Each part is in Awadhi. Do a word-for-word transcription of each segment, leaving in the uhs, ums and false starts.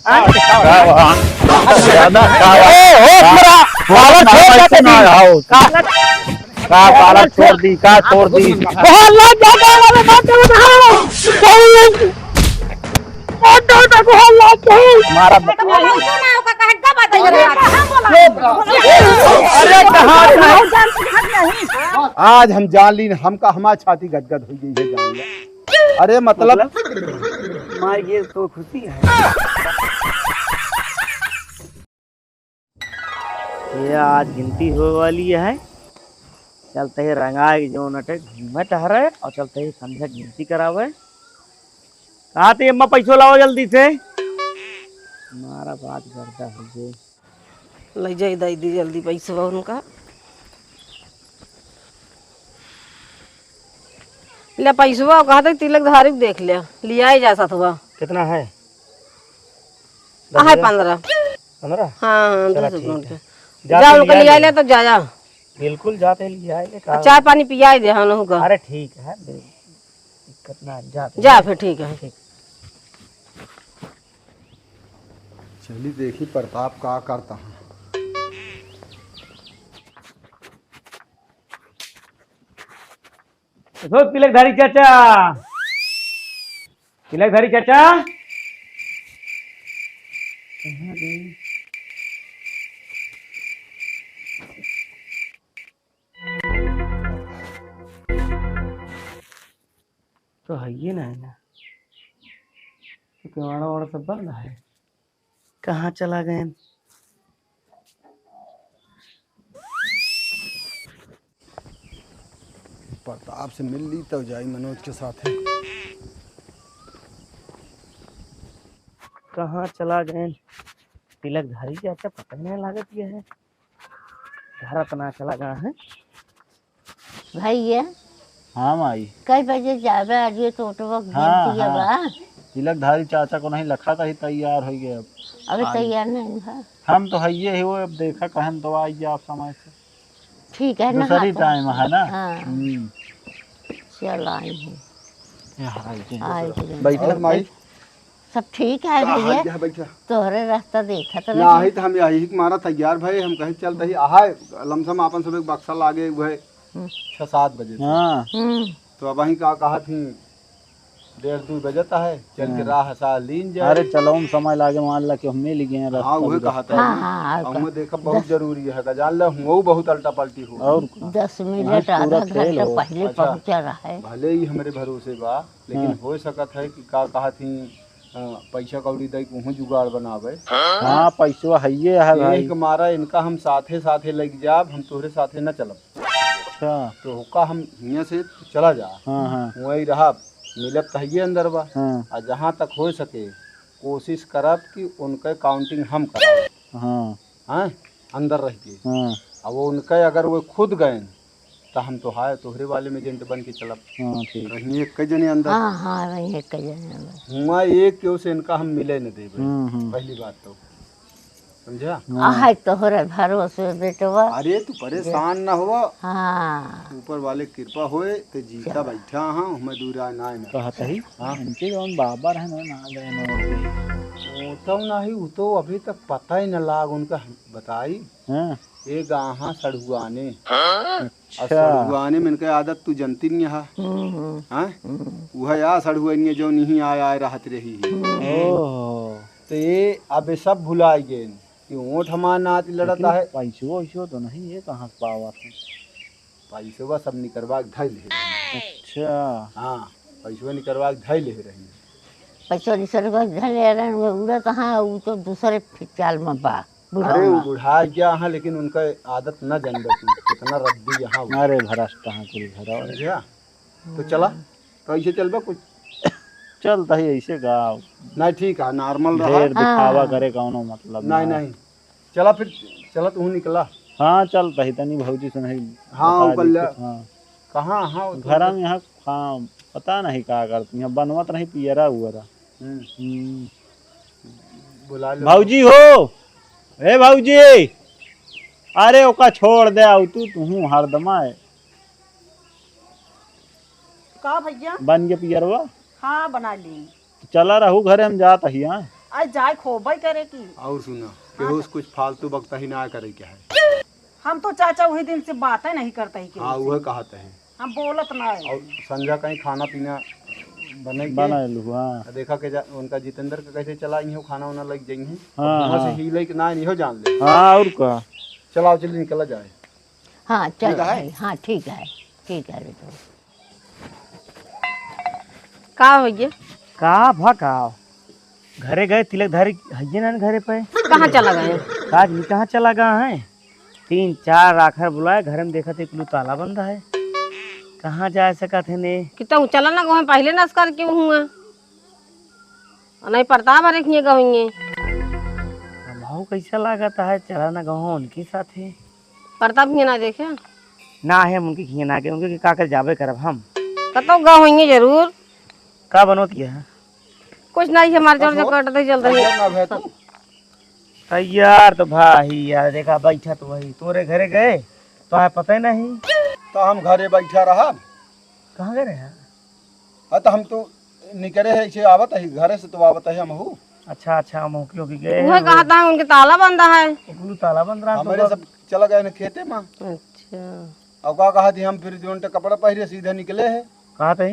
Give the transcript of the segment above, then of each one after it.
का भगवान? ज्यादा का ए, होश में रहा। पालक छोड़ दे। का, का पालक छोड़ दी, का छोड़ दी? बहुत लाज जाता है, अरे मत उठाओ। बहुत लाज है। मारा। अरे कहाँ, कहाँ? आज हम जान ली, हमका हमार छाती गदगद हो गई है, जान ली। अरे मतलब? मार ये तो खुशी है। ये आज गिनती होए वाली है। चलते ही रंगा के जो नटे घूमे टहरे और चलते ही संध्या गिनती करावे। कहा थे अम्मा, पैसो लाओ जल्दी से। हमारा बात करता है जे। ले जाई दाई दी जल्दी पैसवा उनका। ले पैसवा, कहा थे तिलक धारी देख ले, लियाई जा साथवा। कितना है? दस हजार? पन्द्रह। पन्द्रह? हाँ, हाँ, चला, दस हजार ठीक है। जा, जा, उनका लियाई ले तो जा, जा। बिल्कुल, जाते लियाई ले, का चाय पानी पियाई दे, हाँ, लोग का। अरे, ठीक है, दिक्कत ना, जाते जा फिर, ठीक है। ठीक। चली, देखी प्रताप का करता है। ओ तिलकधारी चाचा, तिलकधारी चाचा। कहाँ गए? तो है ये ना, है ना, तो केवाड़ा वाड़ा सब बंद है। कहाँ चला गए? प्रताप से मिल ली तब जाई मनोज के साथ है। कहाँ चला गए? तिलकधारी चाचा पता नहीं लागत ये है। घर अपना चला गया है। भैया। हाँ माई। कई बजे जाबे? आज ये टोटवा हाँ, गिनती है हाँ। बा। तिलकधारी चाचा को नहीं लखा था ही तैयार हो गए अब। अबे आई। तैयार नहीं है। हम तो हइये ही वो, अब देखा कहन तो आई आप समय से। ठीक है ना, दूसरी हाथ टाइम है ना। हाँ। हम्म। चल आई हूँ। यहाँ आई थे। आई थे। बैठे और माई? सब ठीक है हाँ, भैया। हाँ, यहाँ बैठा। तोहरे रास्ता देखा तो ना, रहे। आई तो हम यही के मारा तैयार भए, हम कहे चल दही आहा, लमसम आपन सब एक बक्सा लागे हुए हम्म। छः सात बजे से। हाँ। हम्म। तो अब वहीं का कहा थी, डेढ़ दो बजता है, चल के हाँ। राह सा लीन जाए। अरे चलो, हम समय लागे, मान ला कि हम मिल गए हैं, हाँ, रास्ता वही भी कहा था। हाँ, हाँ, हाँ, अब का। मैं देखा बहुत जरूरी है, का जान ला, हुआ बहुत अल्टा पल्टी हो। और का। दस मिनट, वहाँ पूरा आधा फेल घंटा हो। पहले अच्छा। पहुँचा रहा है। भले ही हमरे भरोसे बा, लेकिन हाँ। हो सकत है कि का कहा थी, अ, पैसा कौड़ी दई के उहों जुगाड़ बनावे। हाँ, पैसवा हइये है भाई। एक मारा इनका हम साथे साथे लग जाब, हम तोहरे साथे न चलब। अच्छा। तो होका हम हियाँ से चला जा। हाँ, हाँ। वहीं रहब, मिलब त हइये अंदर बा। हाँ। आ जहाँ तक हो सके, कोशिश करब कि उनके काउंटिंग हम कराब। हाँ। हैं, अंदर रह के। हाँ। अब वो उनके अगर वो खुद गए, त हम तो हाय तोहरे वाले में एजेंट बन के चलब। हाँ, ठीक। रही एक जने अंदर। हाँ, हाँ, रही एक जने अंदर। हुआ एक केहू से इनका हम मिले न देबे। हम्म, हम्म। पहली बात तो, समझा? हाँ। आहे तोहरे भरोसे बेटवा। अरे, तू परेशान न हो। हाँ। ऊपर वाले कृपा होए, ते जीता चला। बैठा हाँ, हमें दूर आए ना आए ना। कहत ही, हाँ। इनके जौन बाबा रहे ना, ना गए ना। वो तो नहीं, वो तो अभी तक पता ही न लाग उनका, बताई। हाँ। ए गाहा सड़हुआने। हाँ? अच्छा। आ सड़हुआने में इनके आदत तू जनती नहीं हा। हम्म, हम्म। हाँ? हम्म। वह या सड़हुआने जो नहीं आए, आए रहत रही है। हम्म। ओहो। तो ये अब ये सब भुला गए कि ओठ हमार नाच लड़त लेकिन है। पैसो वैसो तो नहीं है, कहाँ से पावा थे? पैसवा सब निकरवा के धइल है। अच्छा। हाँ, पैसवा निकरवा के धइल है रही। पैसवा निकरवा के धइल है रही, उड़त हाँ, उ तो दूसरे फिचाल में बा। बुढ़ावा। अरे, वो बुढ़ा गया हाँ, लेकिन उनका आदत न जानबे तू, कितना रद्दी यहाँ हुआ। अरे, भ्रष्ट हाँ कुल भरा। समझा? तो चला, तो ऐसे चलबा कुछ। चल, तही ऐसे गाँव। नहीं, ठीक है, नॉर्मल रहा। ढेर दिखावा हाँ। करे, कौनो मतलब नहीं, ना। नहीं। चला फिर, चला तू निकला। हाँ, चल, तही तनी भौजी से नहीं हाँ, बता दी कुल। हाँ। कहाँ, हाँ, वो तो घर में यहाँ, हाँ, पता नहीं का करती हैं, बनवत नहीं पियरा उयरा। हम्म। हम्म। बुला लो। भौजी हो, ए भौजी, अरे ओका छोड़ दे, आउ तू, तू हरदमा है। का भैया? बन के पियरवा? हाँ, बना ली। चला रहू घरे, हम जात ही, हाँ। आज जाए खोबई करे की। और सुना, केहू से कुछ फालतू बकतही ना करे के है। हम तो चाचा वही दिन से बातें नहीं करता ही केहू हाँ, से। वह कहत है। हम बोलत ना है। और संझा कहीं खाना पीना बने के बना लू, हाँ। आ देखा के जा, उनका जितेंद्र के कैसे चला, इहो खाना वाना लग जाइए। हाँ, वहाँ से हाँ। ही लेके ना, इहो जान ले। हाँ, और का? चलाओ, चल निकला जाए। हाँ, चल ठीक है। भाई, हाँ, ठीक है, ठीक है बेटू। का हो ये? का भकाओ? घरे गए, तिलक धारी हइये ना घरे पे। कहाँ चला गए? का जी, कहाँ चला गया है? तीन चार आखर बुलाए, घर में देखत है, कुल ताला बंद है। कहाँ जा सकत है ने? कि तू चला ना, वहाँ पहले नस करके हुआ। और नहीं पड़ता भरे खिए गहुइये। हमहू कैसा लागत है, चला ना गहुआ उनके साथे। प्रताप खिए ना देखे? ना है, हम उनके खिए ना के, उनके का कर जाबे करब हम। कतौ गहुइये जरूर। का बनोत किया है? कुछ नहीं, हमारे जोर जो कट दे, चल रही है। ना भे तू। तैयार तो भाई यार, देखा बैठा तो वही तोरे घरे गए, तो है पता ही नहीं। तो हम घरे बैठा रहा। कहाँ गए हैं? हाँ, तो हम तो निकरे है, इसे आवत है, घरे से तो आवत है हमहू। अच्छा, अच्छा, हम होके, होके गए उहे हैं। कहा था, उनके ताला बंद है। वो कुल ताला बंद रहा, तो हमारे बस सब चला गए ना खेते में। अच्छा। अब का कहा थी, हम फिर जोन टे कपड़ा पहिरे सीधे निकले है। कहा थे?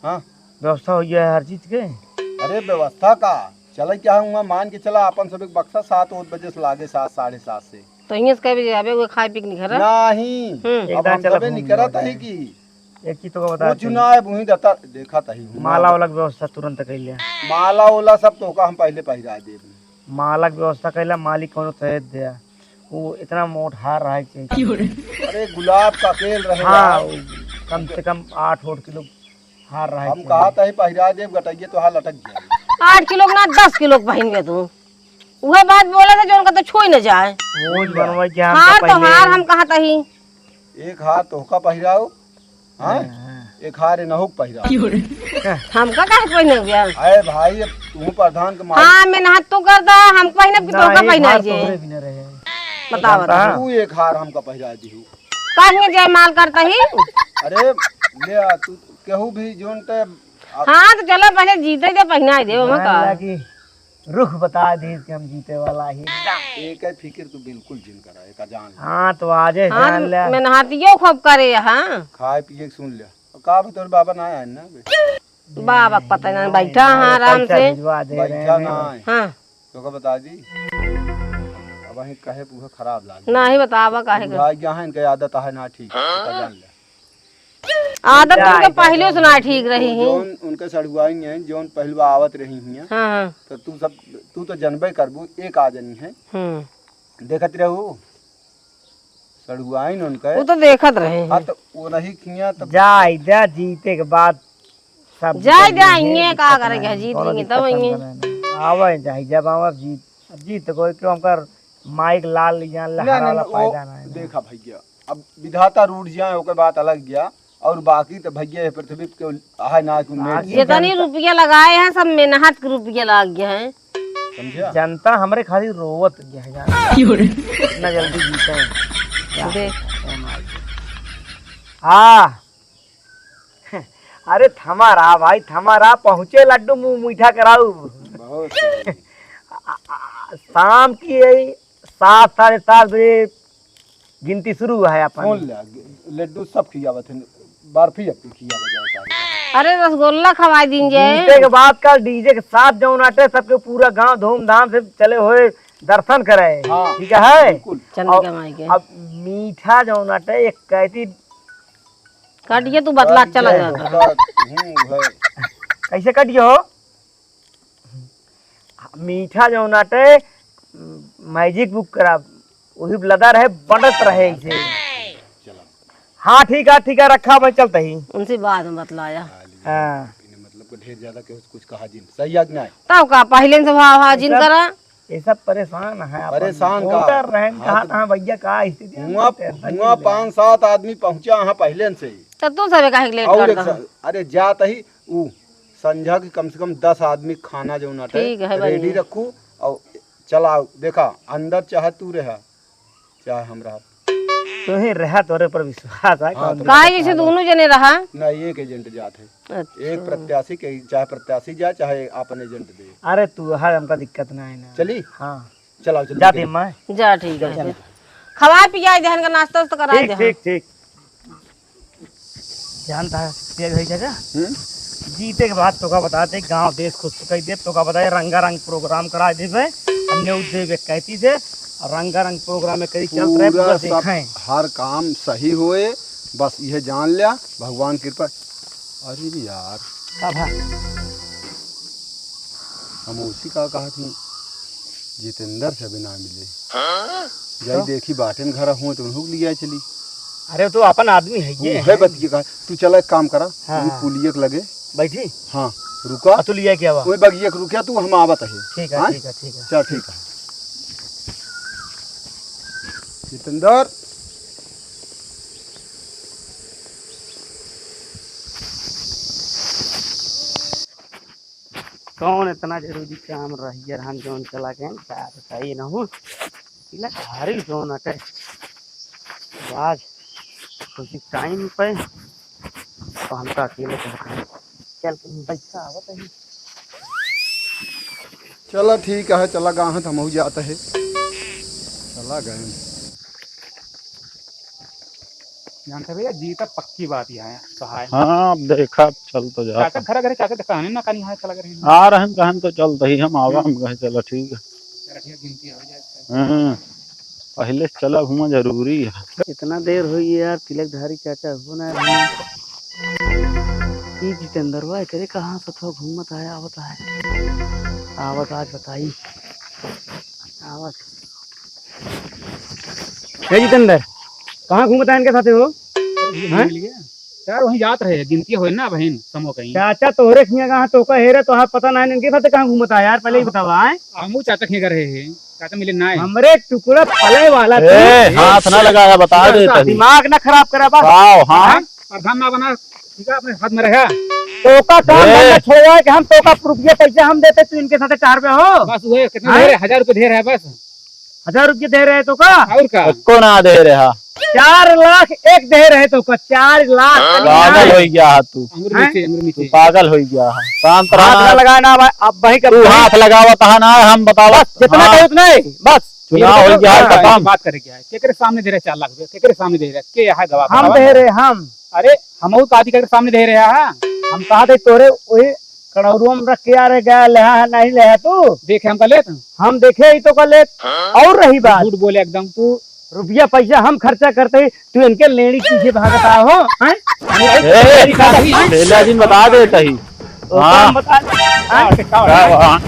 हाँ। व्यवस्था हो गया है हर चीज के? अरे, व्यवस्था का? चले क्या हुआ, मान के चला, अपन सब एक बक्सा सात ओत बजे से लागे, सात, साढ़े सात से। तो हियां से कह बजे आबे, वो खाए पी के निकरा? नहीं। हम्म। अब एकदम हम चला सबे घूम निकरत लिया है जाए। कि एक चीज तो बता कुछ दे। ना है, वहीं रहता, देखा तही हूँ। माला वाला के व्यवस्था तुरंत कर लिया। माला वाला सब तो का हम पहले पहिरा देब। माला के व्यवस्था कैला, मालिक कोनो सहेज दिया। वो इतना मोट हार रहा है कि अरे गुलाब का तेल रहे हाँ, यार। वो कम से कम आठ ओठ किलो हार रहा है हम कि कहा था ही पहिरा देब, गटैया तो हार लटक गया। आठ किलो के ना, दस किलो के पहिन गए तू। उहे बात बोला था जो उनका तो छुई न जाए। वो बनवाई के हम हार तो पहिने हार हम कहा था ही। एक हार तोहका पहिराओ, हाँ? हाँ, हाँ। एक हार इनहू के पहिराओ। हमका काहे पहिने गया? अरे भाई, अब तू प्रधान के मालिक। हाँ, मेहनत तू कर दा, हम पहिने कि ना, तोहका एक पहिनाई हार जे? तोहरे भी न रहे। बतावा जानता तो। है? तू एक हार हमका पहिरा दिहू। काहे जयमाल करता ही? अरे, ले आ, तू केहू भी जोन ते आ- हाँ, तो चलो पहले जीते दे, पहिनाई दे, ओमा मान का? ला कि रुख बता दे कि हम जीते वाला ही। एक है फिकिर तू बिल्कुल जिन करा, एक जान ले। हाँ, तो आजे हाँ, जान ले। मेहनतियो खूब करे, हाँ। खाए पिए के सुन ले। और का बा, तोर बाबा ना आए ना बे? बाबा के पता ना, नहीं, बैठा हाँ, आराम पैसा से। भिजवा दे रहे बैठा हैं। ना आए। हाँ। तो का बता दी? अब वहीं कहे पूरा खराब लाग गया। नहीं बतावा काहे का? बुढ़ा गया है, इनके आदत है ना ठीक, तो का जान ले। आदत तो उनके पहिले से ना ठीक रही ही। जौन उनके सड़ुआइन हैं, जौन पहिले आवत रही हैं, हाँ, हाँ। तो तू सब, तू तो जनबे करबू, एक आ जनी है। हम्म। देखत रहू, सड़ुआइन उनके। वो तो देखत रहे हैं। हाँ, तो वो नहीं खिया, तो जाई दे, जीते के बाद सब जाई दे, जीतेंगे, ये का दिक्कत करेंगे, नहीं, जीत कोनो लेंगे, दिक्कत तब नहीं आएंगे। बने। आवे जाई, जब आवे जीत, अब जीत कोई क्यों कर माइक लाल ले जान ले, ना, हरा ना, वाला ना, फायदा वो ना है। देखा भैया, अब विधाता रूठ जाए, ओकर बात अलग गया, और बाकी तो भैया ये पृथ्वी पे केहू आहे ना कि मेहनत से जितनी रुपया लगाए हैं, सब मेहनत के रुपया लाग गया है। समझा? जनता हमरे खातिर रोवत गया है, जान। क्यों रे? इतना जल्दी जीते हैं। देख। हाँ। अरे थमा रहा भाई, थमा रहा, पहुँचे लड्डू मुँह मीठा कराऊ। बहुत सही। आ, आ, शाम की यही सात, साढ़े सात बजे गिनती शुरू है अपन। सुन ले, लड्डू सब खियावत है, बर्फी अब खियावत जाए सारे। अरे रसगुल्ला खवाई दीन जे। जीते के बाद कल डीजे के साथ जौन आटे सबके पूरा गांव धूमधाम से चले हुए दर्शन करे। हाँ, ठीक है? बिल्कुल। चंद्रिका और माई के। अब मीठा जौन आटे एक कैसी कटिए तू बतला चला जाता। हम्म, भाई। कैसे कटिए हो? मीठा जौन आटे, मैजिक बुक करा, वही लदा रहे, बंटत रहे इसे। चला। हाँ, ठीक है, ठीक है, रखा भाई, चलते ही। उनसे बाद में बतलाया। हाँ। इन्हें मतलब को ढेर ज्यादा केहू से कुछ कहा जिन, सही है कि नहीं? तब का, पहले से भाव भाव जिन सब करा। ये सब परेशान है, अपन परेशान का? मोटर रहन हाँ, कहा तो था, भैया, का स्थिति है, हुआ, टेंशन हुआ नहीं ले। पाँच सात आदमी पहुंचा यहाँ पहले से। तो तू सबे काहे के लेट और कर एक दो? सा-, अरे जात ही ऊ संझा की कम से कम दस आदमी खाना जो ना ठीक है, रेडी बनिए। रखू और चलाओ। देखा, अंदर चाहे तू रहा, चाहे हम रहा। तोहे रहा, तोरे पर विश्वास है, हाँ, कौन तो दिक्कत काहे जैसे है? दोनों जने रहा? ना, एक agent जात है। अच्छा। एक प्रत्याशी के, चाहे प्रत्याशी जाए, चाहे आपन agent दे। अरे तू है, हमका दिक्कत ना है ना। चली? हाँ। चलाओ, चलो, जा निकल। दे माँ। जा, ठीक चल, है। चल। खवाए पियाए देहन का, नाश्ता उस्ता कराए ठीक, देहन। ठीक, ठीक। जानता है, तेज होई चाचा? हम्म? जीते के बाद तोका बता दे, गांव देश खुश कई दे, तोका बता दे, रंगारंग program करा देबे, हम news देबे कहती से, और रंगारंग program में करी चलत रहे, पूरा पूरा सब देखाएं। हर काम सही होए, बस यह जान लिया, भगवान कृपा। अरे यार। का भा? हम उसी का कहा थी, जितेंद्र से भी ना मिले। हाँ? जाई तो? देखी बाटेन घर हुए तो उन्हों के लिए चली। अरे तो अपन आदमी है ये। है बतिया का। तू चला एक काम करा, हाँ, तू हाँ। पुलिया के लगे। बैठी? हाँ, रुका। आ, तू लिया क्या हुआ? वही बगिया के रुकिया तू, हम आवत है। ठीक है, हाँ? ठीक है, ठीक है। चल ठीक है। जितेंद्र। कौन इतना जरूरी काम रही यार, हम जौन चला गए, का बताइए ना हो, इला भारी जौन अटे। आज कुछ टाइम पे तो हमका अकेले कहते हैं, चल के बैठा आवत है। चला ठीक है, चला गाहत हमहू जात है, चला गए। जानते भैया, जीता पक्की बात यहाँ है, सहाय। हाँ, अब देखा, अब चल तो जाता। चाचा घर, घर चाचा देखा है ना, कहीं यहाँ चला गए। आ रहन कहन तो चलत ही हम, आवा हम्म। हम कहे, चला ठीक है। चला ठीक है, गिनती हो जाए। हाँ, पहले से चला हुआ जरूरी है। इतना देर होई यार, तिलकधारी चाचा हो ना रहे। ई जितेंद्रवा एकरे कहाँ से थो घूमत आया, आवत है। आवत आज बताई। आवत। हे जितेंद्र, कहाँ घूमत आया इनके साथे हो? हैं? मिल गया। यार, वहीं जात रहे, गिनती होए ना बहन, समो कहीं। चाचा तोहरे खिया कहाँ तोका हेरे, तोहार पता ना है इनके साथे कहाँ घूमत आया यार, पहले ही बतावा, हैं? हमू चाचा खिया रहे हैं, चाचा मिले ना है। हमरे टुकड़ा पले वाला ए, तू। हाथ ना लगाया, बता दे तही। दिमाग ना खराब करा बस। आओ, हाँ। हाँ? प्रधान ना बना, ठीक है, अपने हाथ में रहा। तोका काम ए। धंधा छोड़वा के हम तोका रुपया पैसा हम देते, तू इनके साथे चार पे हो। बस वो कितना हाँ? दे रहे? हजार रुपये दे रहे हैं बस। हजार रुपये दे रहे तोका? और का? एको ना दे रहा। चार लाख एक दे रहे तोका, चार लाख। पागल हो गया है तू। अंगुर हैं? नीचे, अंगुर तू नीचे। पागल हो गया है। शांत हाथ ना रहा। लगा ना भाई, अब वही कर तू भाई। हाथ लगावत है ना, हम बतावा। बस, जितना हाँ। कहे उतना ही, बस। चुनाव हो गया है, हाँ, खत्म। बात करे क्या है? केकरे सामने दे रहे चार लाख रुपये? केकरे सामने दे रहे? के यहाँ गवाह हम बतावा दे ना। रहे, हम। अरे, हम तो आदि केकरे सामने दे रहे हैं। हम कहा थे तोरे वही कड़ौरुआ में रख के आ रहे, गया लेहा है, नहीं लेहा तू? देखे हम का लेत? हम देखे ही तो का लेत। और रही बात। झूठ बोले एकदम। तू रुपया पैसा हम खर्चा करते ही तू इनके लेनी पीछे भागता हो, हैं? ए, लेला जी बता दे तही। तो हाँ। हम बता, हाँ? का, हाँ।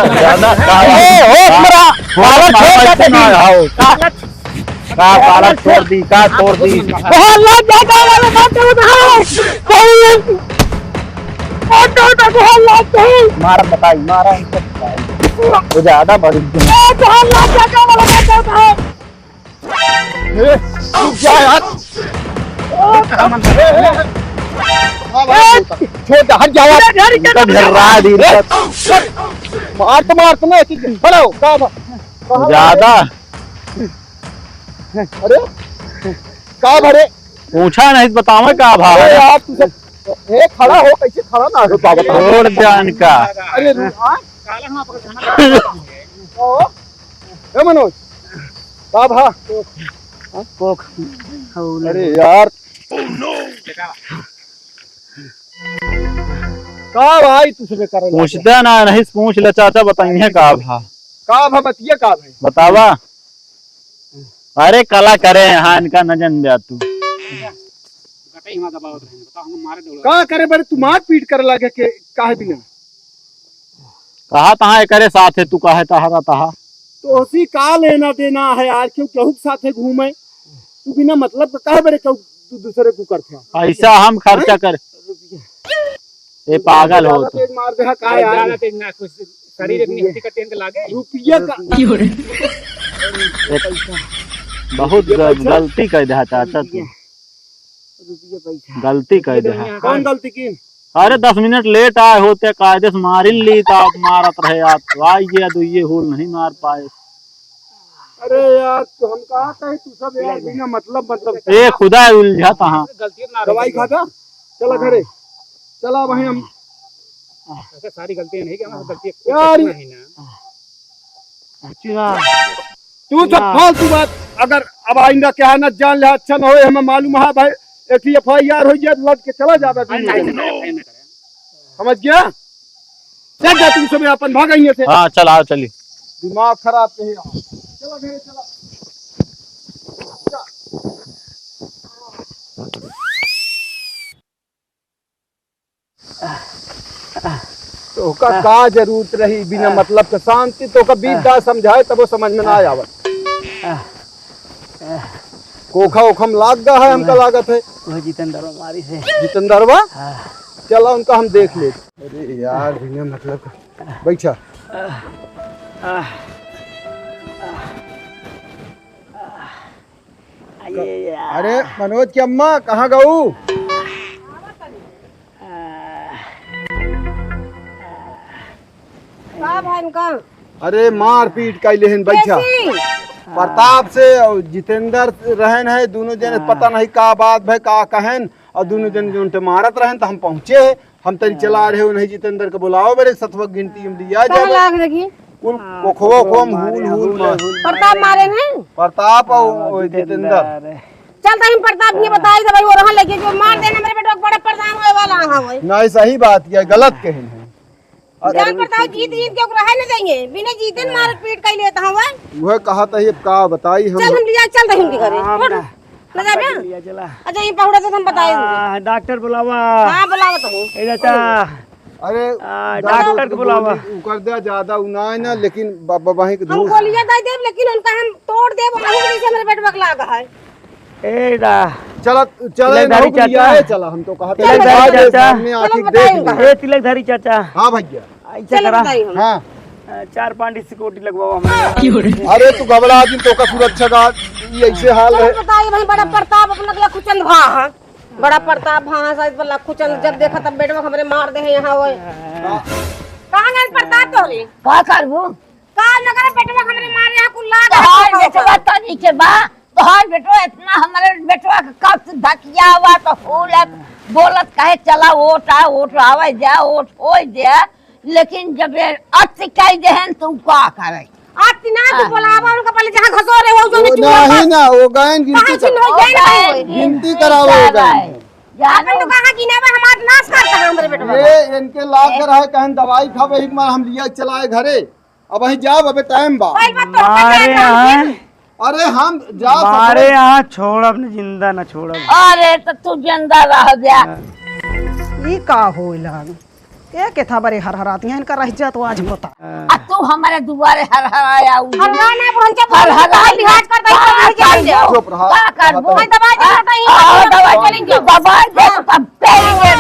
ज्यादा, का, ए, होश में रहा। होश पावर में छोड़ रहा, दे। ना आओ। का, का, पावर छोड़ दी, का छोड़ दी। बहुत लाख जाता वाला बात है, उधार। बहुत, बहुत, बहुत लाख है। मारा बताई, मारा इनको बताई। वो ज्यादा बड़ी। ए, बहुत लाख जाता वाला बात है, उधार। ए, रुक जा यार। ए, ए, ए। छोड़ दे, हट जा यार। इधर, इधर, इधर। इधर ढर्रा दी। ए, मार तो मार, तुम ऐसी खड़े हो, का भा-, कहाँ ज्यादा। अरे, का भरे? पूछा नहीं तो बतावे का भा अरे है। यार, तू सब, ए, खड़ा हो, कैसे खड़ा ना हो, बाबा? छोड़ जान का। अरे, हाँ? ओ, ए मनोज, का भा? कोक। अरे यार। का भाई तू सबे करे लगे? पूछते ना, नहीं पूछ ले चाचा, बताइए का भा। का भा बतिया का भाई? बतावा। अरे कला करे यहाँ इनका न जन दिया तू। गटई हिमा दबावत रहे, बताओ, हम मारे दौड़ा। का करे बड़े तू मारपीट करे लगे के काहे बिना? कहा तहाँ एकरे साथ है, तू काहे तहा रहता हा? तोहसी का लेना देना है यार, क्यों केहू के साथे घूमे? तू बिना मतलब का काहे बड़े केहू दू-, दूसरे को करते हैं? पैसा हम खर्चा हैं? कर। रुपया। ये पागल हो ज्यादा तो। तेज मार दे, का अरे यार? ज्यादा तेज ना, कुछ शरीर इतनी रुपया। हड्डी कट्टी इनके लागे। रुपया का। एक बहुत रुपया ग-, पैसा। गलती कर दे चाचा तू। रुपया। रुपया पैसा। गलती कर दे। कौन गलती की? अरे दस मिनट लेट आए होते, कायदे से मारिन ली, तो आप मारत रहे आप। तो आई गया, तो ये होल नहीं मार पाए। अरे यार, तो हम कहा कहे तू सब यार बिना मतलब, मतलब से। ए खुदा, उलझा कहाँ? गलती ना दवाई रही। खा जा, चला घरे, चला वहीं हम। ऐसे सारी गलतियां नहीं कि हमारी गलती यार, नहीं ना। तू सब ना। फालतू बात, अगर अब आइंदा क्या है ना जान ले, अच्छा ना होए, हमें मालूम है भाई, एक ही F I R हो जाए, लड़ के चला जावे तू। नहीं, नहीं, नहीं, नहीं, नहीं। समझ गया? चल जा तुम सब अपन, भाग यहाँ से। हाँ, चल आओ, चली। दिमाग खराब कहे आओ। चला घरे, चला। तो ओका का जरूरत रही बिना मतलब के? शांति तो ओका बीस बार समझाए तब वो समझ में ना आवत। कोखा ओखम लाग गा है, हमका लागत है। वह जितेंद्रवा मारी से। जितेंद्रवा? हाँ। चला उनका हम देख ले। अरे यार, बिना मतलब के। बैठा। अरे मनोज की अम्मा, कहाँ गऊ? का भइल का? अरे मारपीट कइले हन, बैठा। कैसी? प्रताप से और जितेंद्र रहन है, दोनों जने हाँ। पता नहीं का बात भय, का कहन, और दोनों जने जोन ते मारत रहन, तो हम पहुँचे हैं। हम तनी चला रहे हो, नहीं जितेंद्र के बुलाओ, बरे सतवक गिनती हम लिया कहाँ जाबे। लाग लगी? कुल हाँ, कोखवो को हम हुल, हुल, हुल, मार। हुल। प्रताप मारे नहीं? प्रताप और हाँ, वो जितेंद्र। जितेंद्र। चल, तो हम प्रताप के बताई दे भाई, वो रहन लेके जो मार देना मेरे बेटवा को, बड़ा परेशान होए वाला है भाई। नहीं, सही बात किया, गलत कहन है। अरे चल, प्रताप जीत, जीत के ओकरा है न देंगे, बिना जीते न मार पीट कइले तो हम। वह कहा था, ये का बताई हम। चल, हम लिया, चल रही उनके घरे। हाँ, उठ। ना। ना जाबे? लिया चला। अच्छा, ये पहुड़ा से हम बताए। आ, डॉक्टर बुलावा। हाँ, बुलावा तो हूँ। ए चाचा। अरे, आ, डॉक्टर डॉक्टर को बुलावा। गोली उकर दे, ज्यादा उनाए ना, लेकिन बाबा वहीं के हम धूल। गोलियां दे देब, लेकिन उनका हम तोड़ देब, वहीं से हमरे बेटवा के लाग है। ए दा। चला, चला, तिलकधारी इनको चाचा। लियाए चला, हम तो कहा था, तिलकधारी आज चाचा। सामने आके चलो, देख बताइए। लिया। ए तिलकधारी चाचा। हाँ भैया। ऐसे चलो करा। बताइए हम। हाँ। अ, चार पांच सिक्योरिटी लगवाओ हमारे। अरे तू घबरा जिन, तो का सुरक्षा गार्ड, ये ऐसे हाल चलो है। बताइए भाई, बड़ा प्रताप अपना के लखुचंद भा है। बड़ा प्रताप भा है, शायद पर लखुचंद जब देखा तब बेटवा हमरे मार दे है यहाँ वो। हाँ। कहाँ गए प्रताप तोरे? का करबू? का नगर बेटवा हमरे मारे यहाँ कुल लाग तोहार है। बेटवा तनी के बा, तोहार बेटवा इतना हमरे बेटवा के कब से धकियावा तो होलत, बोलत कहे चला वोट आ, वोट आवे जा, वोट होई जा, लेकिन जब ये अति कह देहन तो उ का करे? अति ना तू हाँ। बोलावा उनका पहले जहाँ घसोरे हो जो ओ, नहीं चुप नहीं रहा। ना, वो गायन गिनती कहाँ चिन्ह कर-, हो, गए ना गए। गिनती करावे वो गायन। अपन तो कहाँ गिनावा, हमार नाश करता है हमरे बेटवा। ये इनके लाग रहा है, कहें दवाई खावे, एक मार हम लिया चलाए घरे। अब वहीं जाओ, अबे टाइम बा। पहले बात तो मारे पता है यहाँ। अरे हम जा मारे सकते। यहाँ छोड़ब न, जिंदा न छोड़ब। अरे तो तू जिंदा रह जा। हाँ। ई का होइला? ए केथा बरे हरहरात यहाँ इनका रह जा तो आज बता। हाँ। आ तू हमारे दुआरे हरहराया उ। हरहरा ना, बहन के हरहरा लिहाज कर दे, तो नहीं जान दे। चुप रहा। का करबो? भाई दवाई दे, आ, दवाई आ, दे, दवाई चलेंगे। दवाई दे, हाँ। तब चलेंगे।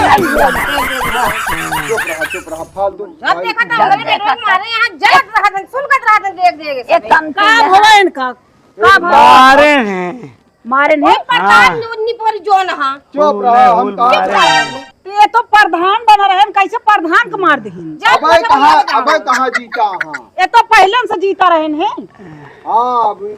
चुप रहा, चुप रहा, फालतू जब भाई देखा था, हमरे बेटवा मारे यहाँ जलत रहा था, सुनकत रहा था, देख, देख, एक सब। काम का किया। भवा इनका? का भवा? मारे हैं। मारे नहीं? हाँ। प्रधान नु-, निपोरी जोन हाँ। चुप रहा, हम कहा मारे हैं। ये तो प्रधान बना रहे, हम कैसे प्रधान को मार देहिन? जब अबे मतलब कहाँ, मार अबे कहाँ जीता हाँ? ये तो पहले से जीता रहे हैं। हाँ, अब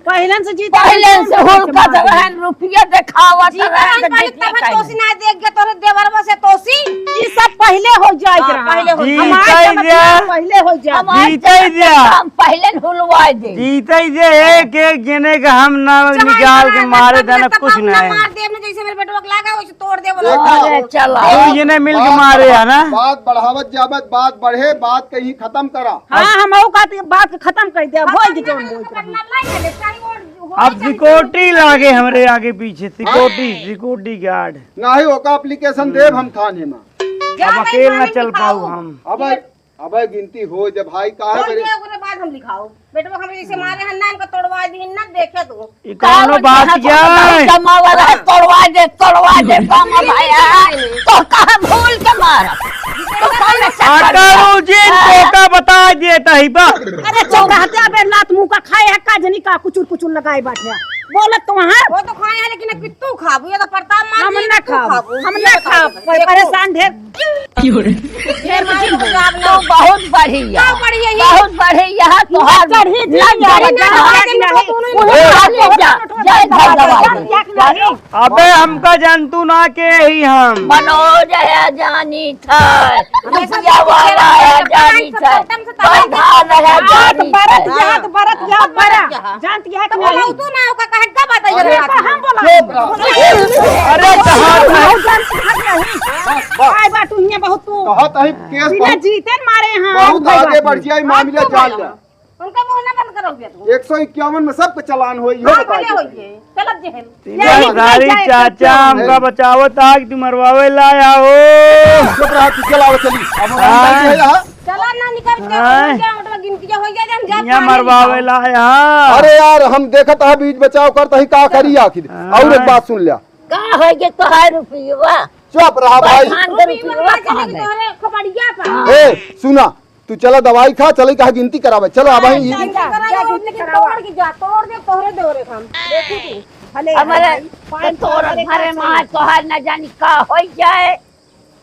पहले से जीता पहले रहे से हैं, हुलकत मार देहिन। रहे, रुपया देखावत जीता रहे, रहे, तो पहले जीतिए तब काहे तोसी नहीं? ना देख के तोरे देवरवा से तोसी। ई सब पहिले होइ जाइत हाँ, रहा। पहिले होइ जाइत। हमार जीतै जमाना जा। पहिले होइ जाइत। हमार जीतै जमाना जा। हम पहिले हुलवाइ दे। जीतै जे एक एक जने के हम ना चाहे निकाल के हमार मारे लड़का देना, तब कुछ हम ना नहीं। मार देब ना, जैसे मेरे बेटवा के लागा, वैसे तोड़ देब। देखा, अरे, चला। तू ये नहीं मिल के बात मारे बढ़ा-, है ना? बात बढ़ावत जावत, बात बढ़े, बात कहीं खत्म करा। हाँ, हम वो कहते बात के खत्म कर दे, अब होइ गई जौन बोल रहे। अब सिक्योरिटी लागे हमरे आगे पीछे, सिक्योरिटी, सिक्योरिटी गार्ड। नाही, ओका एप्लीकेशन देब हम थाने में। जा अब भाई, अकेल ना थाने चल लिखाओ। पाऊ हम। अबे, अबे गिनती हो जब भाई काहे बोल करे? दे, ओकरे बाद हम लिखाओ। बेटवा हमरे जैसे मारे हन ना, इनका तोड़वा दी ना, देखे तू। ई कौनो बात क्या है? कमावा रहा, तोड़वा दे, तोड़वा दे, कमा भाया। तो कहाँ भूल के मारा? तो कौन सा अकल उजिन हाँ। तोका बता देता ही बा। अरे चुप रहते, अबे लात मुंह का खाए है, का जनी का कुचुर कुचुर लगाए बाटे। बोलत तो वहाँ। वो तो खाए हैं, लेकिन अब तू खाबू, ये तो प्रताप मान हम जी, ना तू खाब, खाबू। हम ये ना बताओ खाब, तो, पर-, देखो। परेशान ढेर। ढेर मार के आप तो लोग। बहुत बढ़िया। तो बढ़िया ही। बहुत बढ़िया, तोहार चढ़ी लग जाए, जाए, जाए, जाए, जाए, जाए, जाए, जाए, जाए, जाए, जाए, जाए, जाए, जाए, जाए, जाए, जाए, जाए, जाए, अबे हमका जानतू ना के ही हम। मनोज है जानी थे, हमेशा रुपया वाला है जानी थे, प्रधान है जानी थे। बरत जात, बरत जात, बरा। जानती है कि नहीं? तू ना ओका कहे का बात है? अरे, तो हम बोला। चुप रहो। अरे, कहाँ है? बहुत जानती है कि नहीं? आए बा तू हियाँ बहुत तू। कहत है केस बिना बहुत, जीते न मारे हैं, बहुत भाई आगे बात। बढ़ जाए, मामला जान ले। उनका मुंह ना बंद करो भैया तू। एक सौ इक्यावन में सबके चालान होई, इहो हाँ, बता भले दे। होइए। चलब जेहन। तीन ले, ले, धारी ले, चाचा, ले। हमका बचावत आग तू मरवावे लाया हो। चुप रहा, तू चलाओ, चली। अब हम हाँ। नहीं रहा। चला ना निकल के, हाँ। उनके मोटवा गिनती हो जाए, हम जात यहाँ पानी मरवावे निकाल। लाया। अरे यार, हम देखत है बीच बचाव करता ही, का करी आखिर? हाँ। और एक बात सुन लिया। का है के तोहार रुपया? चुप रहा भाई। प्रधान के रुपया रुपया कहाँ जाने है? तोहरे खोपड़िया पर। हाँ। ए, सुना, तू चला दवाई खा, चले कहा गिनती करावे। चलो, अब हाँ, ही जा, जा, जा, जा, गिनती लेकिन करावा। तोड़ के जा, तोड़ दे, तोहरे देवरे हम। देखी तू। भले हमारे हमारे तो तोड़ भरे मार तोहार ना जानी का होई जाए,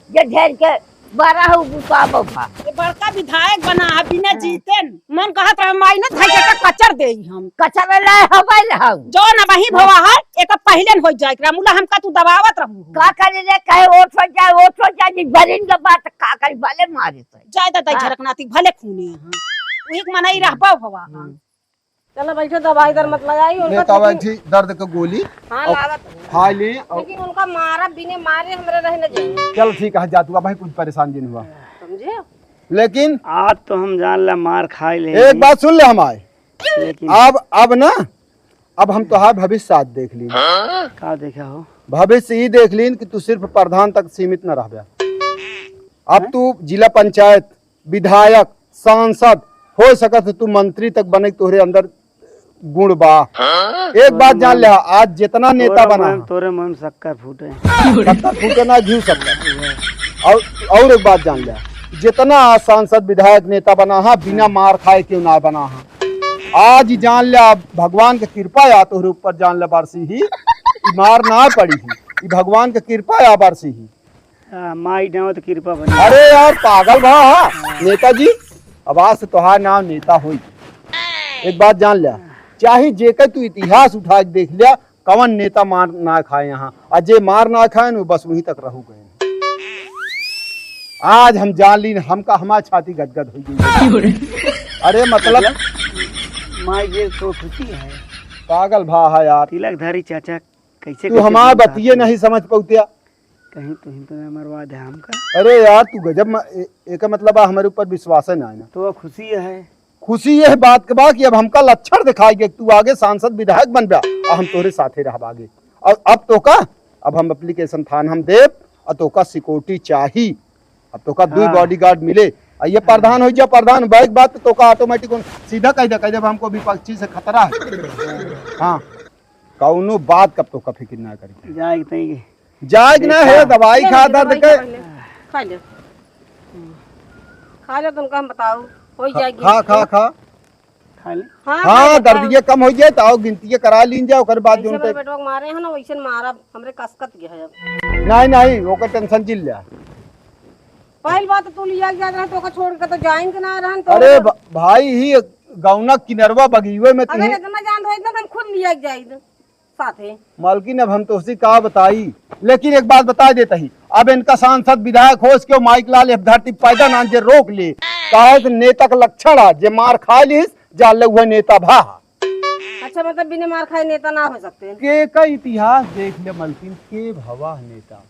जे ढेर के बड़ा हो गुताबो भा। ये बड़का विधायक बना है, बिना हाँ। जीते न। मन कहत रहे, माई न धई के कचर देई हम। कचर ले हवाई रहू। जो न वही भवा है, एक पहिले न हो जाए, एकरा मुला हमका तू दबावत रहू। का करे रे, कहे ओठ हो जाए, ओठ हो जाए, जी बरिन के बात का करी, भले मारे। जाए दादा, हाँ। झरकनाती भले खूनी है। वही के मनई रहबा भवा। हम्म। चलो बैठो, दवाई दर मत लगाई, उनका लेता ठीक बैठी दर्द के गोली हाँ, और लागत है। खा ली और लेकिन उनका मारा बिने मारे हमरे रहे न जाए। चल ठीक है, जा तू अब भाई कुछ परेशान जिन हुआ। समझे? लेकिन आज तो हम जान ला मार खाए ले एक बात सुन ले हमारे। लेकिन अब, अब ना अब हम तोहार भविष्य आज देख लीन। का देखा हो? भविष्य ई देख लीन कि तू सिर्फ प्रधान तक सीमित न रहबे। अब हाँ? तू जिला पंचायत, विधायक, सांसद, हो सकत है तू मंत्री तक बने के तोहरे अंदर गुण बा। हाँ? एक बात जान ले, आज जितना नेता तोरे बना मन, है, तोरे मन शक्कर फूटे। शक्कर फूटे ना, घी शक्कर। और, और एक बात जान ले, जितना आज सांसद, विधायक, नेता बना है, बिना मार खाए क्यों ना बना है। आज ही जान ले, अब भगवान के कृपा या तोहरे ऊपर जान ले बरसी ही, ई मार ना पड़ी ही, ई भगवान के कृपा या बरसी ही। आ, माई डावत कृपा बनी। अरे यार, पागल भा, हाँ? नेताजी, अब आज से तोहार नाम नेता होई। एक बात जान ले, चाहे जेकर तू इतिहास उठा के देख लिया, कवन नेता मार ना खाए यहाँ, और जे मार ना खाए न, वो बस वहीं तक रहू गए। आज हम जान लीन, हमका हमार छाती गदगद हो गई। अरे मतलब, माई ये तो खुशी है। पागल भा है यार। तिलकधारी चाचा, कैसे तू कैसे हमार बतिये नहीं समझ पौतिया। कहीं तुहीं तो ना मरवा दे हमका। अरे यार, तू गजब म-, ए-, एका मतलब आ, हमारे ऊपर विश्वास है ना, ना। तो खुशी है। खुशी यह बात के बा कि अब हमका लक्षण दिखाई कि तू आगे सांसद विधायक बन बा, और हम तोरे साथे रहब आगे। और अब तोका, अब हम application थान हम देब, और तोका security चाही। अब तोका दुई हाँ। Bodyguard मिले, और ये हाँ। प्रधान हो जा, प्रधान बैक बात तोका automatic उन-, सीधा कह दे, कह दे, "हमको विपक्षी से खतरा है।" हाँ, कौनो बात कब तोका फिक्र ना करी। जाए के तई जाए कि ना है, दवाई ले खा ले, दर्द दवाई के। खा ले, खा ले। खा ले, तुमका हम बताओ, हो खा, जाएगी। खा, खा, खा। खा ले। हाँ, हाँ, खा ले, दर्दिया खा। कम हो जाए तो आओ गिनती करा लीन जाए, ओकर बाद जैसे जोन मेरे पे बेटवा के मारे हैं ना, वैसे मारा, हमरे कसकत गया है अब। नहीं, नहीं, ओकर tension जिन ले। पहली बात तो तू लिया के जात रहे, तो ओकर छोड़ के तो जाइन के ना रहन, तो अरे ओकर भ-, भाई, ही गौना किनरवा बगीवे में अगर तुही इतना जान होइत ना, तो हम खुद लिया के जाइत। साथे। मालकिन, अब हम तोहसे का बताई, लेकिन एक बात बता देत ही, अब इनका सांसद विधायक होस के माइक लाल एह धरती पैदा ना जे रोक ले, काहे से नेता का लक्षण है, जे मार खा लिस, जान ले उहे नेता भा। अच्छा, मतलब बिना मार खाए नेता ना हो सकते? के का इतिहास देख ले मालकिन, के भवा नेता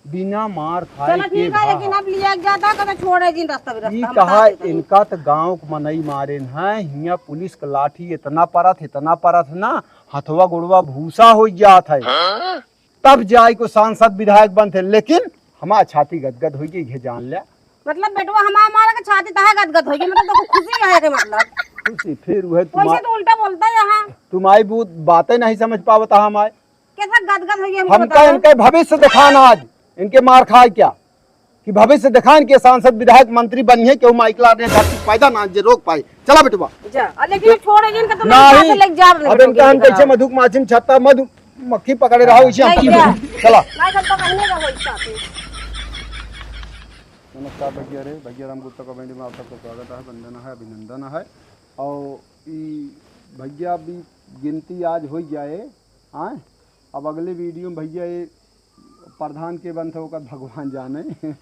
बिना मार खाए चलो के ठीक है, भा। लेकिन अब लिया जाता, कदे छोड़े जिन रास्ता भी ई रास्ता, हम कहा बता देते हैं। इनका तो गाँव के मनई मारे न है, हियाँ पुलिस के लाठी इतना परत, इतना परत ना, हथवा गोड़वा भूसा हो जात है। हाँ? तब जाए को सांसद विधायक बनते, लेकिन हमार छाती गदगद हो गई, ये जान ले। मतलब बेटवा हमार मारा के छाती तहा गदगद हो गई, मतलब तो खुशी है के मतलब। खुशी, फिर वह वैसे तुम्हार-, तो उल्टा बोलता है यहाँ। तुम आई बूत बातें नहीं समझ पावत हम आए। कैसा गदगद हो गई हमको हमका बताओ। इनके भविष्य दिखाना आज, इनके मार खाए क्या? कि भविष्य दिखाएन के सांसद, विधायक, मंत्री बनिहैं, केहू माइकला ने धरती पैदा ना जे रोक पाए। चला बेटवा। जा, आ, लेकिन छोड़े जिनका तो नहीं। नहीं, साथ लेके जा रहे अब इनका हम कैसे मधुक माछी में छत्ता मधु मक्खी पकड़े रहा, वैसे हम नहीं की जा। चला। नहीं, हम तो कहने का वही साथ ही। नमस्कार भैया रे, भैया राम गुप्ता comedy में आप सबका स्वागत है, वंदन है, अभिनंदन है। और ई भैया भी गिनती आज हो जाए, आए। अब अगले video में भैया ये प्रधान के बनत है, ओकर भगवान जाने।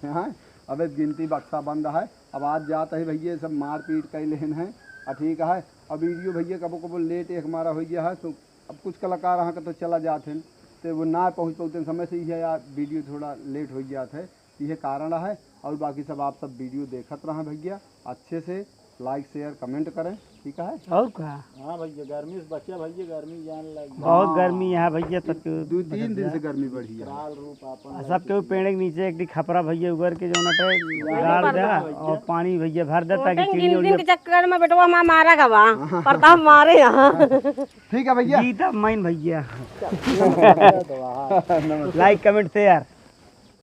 हाँ, अब इस गिनती बक्सा बंद है। अब आज जात है भैया, सब मारपीट कर लेन है। आ, ठीक है, अब video भैया कबो कबो late एक हमारा हो गया है, तो अब कुछ कलाकार अहाँ का तो चला जात हैं, तो वो ना पहुँच पाते समय से यह यार video थोड़ा late हो जात है, यह कारण है। और बाकी सब आप सब video देखत रहा भैया, अच्छे से like share comment करें, ठीक है? और का? हाँ भैया, गर्मी से बचा भैया, गर्मी जान लग बहुत गर्मी यहाँ भैया, सब केहू दो तीन दिन से गर्मी बढ़ी है। विकराल रूप आपन आ, सब केहू पेड़ के नीचे एक दी खपरा भैया उगर के जौन अटे गाड़ दे भैया। और पानी भैया भर दे, ताकि वोटिंग चिड़िया गिनती उड़िया के चक्कर में बेटवा हमार मारा गवा। हाँ। प्रताप मारे यहाँ। ठीक है भैया। जीता main भैया। Like comment share।